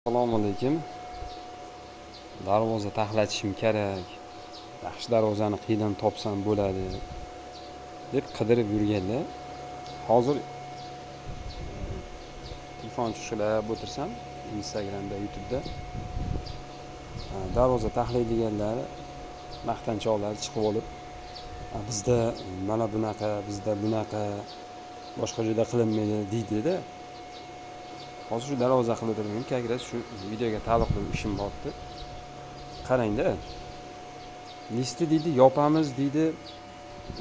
Assalomu alaykum. Darvoza taxlatishim kerak. Yaxshi darvozani qayerdan topsam bo'ladi deb qidirib yurganda, hozir telefon chuqurlab o'tirsam, Instagramda, YouTube'da darvoza taxlaydiganlar maqtanchoqlar chiqib olib, bizda mana bunaqa, bizda bunaqa, boshqa joyda qilinmaydi deydi-da. Hozir shu darvoza qilib o'tiribman, как раз shu videoga taalluqli ishim bordi. Qarangda, listi deydi, yopamiz deydi,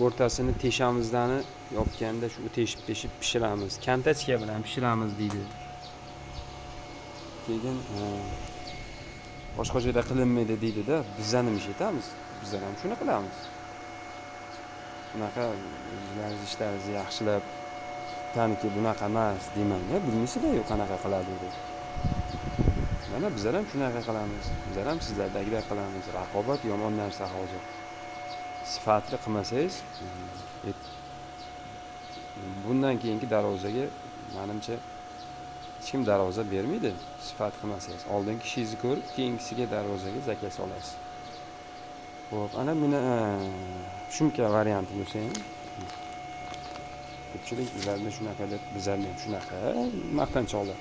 o'rtasini teshamizdan yopganda shu teshib teshib pishiramiz, канточка bilan pishiramiz deydi. Keyin boshqa joyda qilinmaydi deydi-da, bizlar nima ish etamiz? Bizlar ham shuni qilamiz. Bunaqa o'zlaringiz ishlaringizni yaxshilab, taniki bunaqa emas demangda, bilmaysizlar-ku qanaqa qiladi deb. Mana bizlar ham shunaqa qilamiz, bizlar ham sizlardagidek qilamiz. Raqobat yomon narsa hozir. Sifatli qilmasangiz, bundan keyingi darvozaga menimcha hech kim darvoza bermaydi, sifat qilmasangiz. Oldingi ishingizni ko'rib, keyingisiga darvozaga заказ olasiz. Xo'p, ana meni шумка varianti bo'lsa ham ko'pchilik bizlarda shunaqa deb, bizlarda ham shunaqa maqtanchoqlar.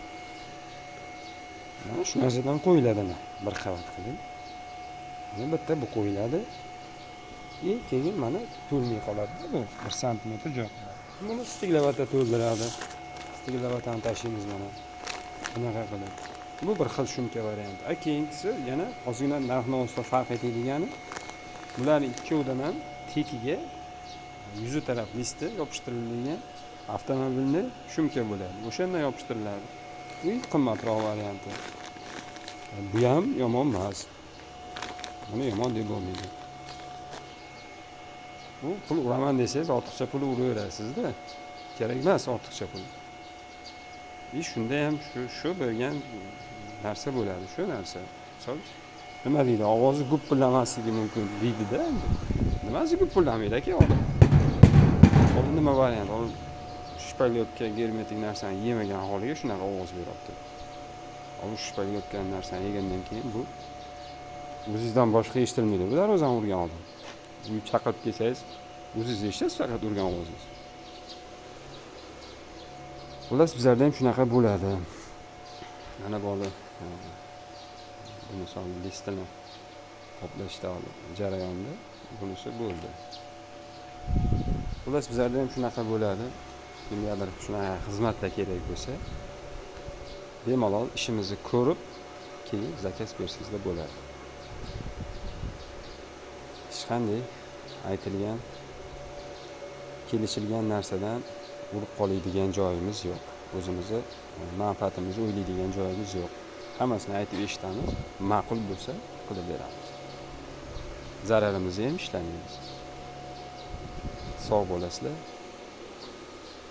Mana shu narsadan qo'yiladi, mana bir qavat qilib. Mana bitta bu qo'yiladi. И keyin mana to'lmay qoladi-da, bu 1 santimetr joy qoladi. Buni стекловата to'ldiradi. Стекловата ni tashlaymiz mana. Bunaqa qilib. Bu bir xil шумка varianti. A keyingisi yana ozgina narx-navosida farq etadigani, bularning ikkovidan ham tekiga yuzi taraf listi yopishtirilgan avtomobilni шумка bo'ladi. O'shandan yopishtiriladi. Bu qimmatroq varianti. Bu ham yomon emas. Buni yomon deb bo'lmaydi. Bu pul uraman desangiz, ortiqcha pul uraverasizda. Kerak emas ortiqcha pul. И shunda ham shu bo'lgan narsa bo'ladi, shu narsa. Misol nima deydi, ovozi guppillamasligi mumkin deydi-da. Nimasi guppillamaydi aka odam? Oldin nima variant? Oldin шпаклёвка germetik narsani yemagan holiga shunaqa ovoz beryapti. Oldin шпаклёвка narsani yegandan keyin bu o'zingizdan boshqa eshitilmaydi. Bu darvozani urgan odam. Uy chaqirib kelsangiz, o'zingiz eshitasiz faqat urgan ovozingiz. Xullas, bizlarda ham shunaqa bo'ladi. Mana bola misol listini qoplashda jarayonda bunisi bo'ldi. Xullas, bizlarda ham shunaqa bo'ladi. Kimgadir shunaqa xizmatlar kerak bo'lsa, bemalol ishimizni ko'rib, keyin заказ bersangizlar bo'ladi. Hech qanday aytilgan, kelishilgan narsadan urib qoladigan joyimiz yo'q. O'zimizni manfaatimizni o'ylaydigan joyimiz yo'q. Hammasini aytib eshitamiz, ma'qul bo'lsa qilib beramiz. Zararimizni ham ishlamaymiz. Sog' bo'lasizlar.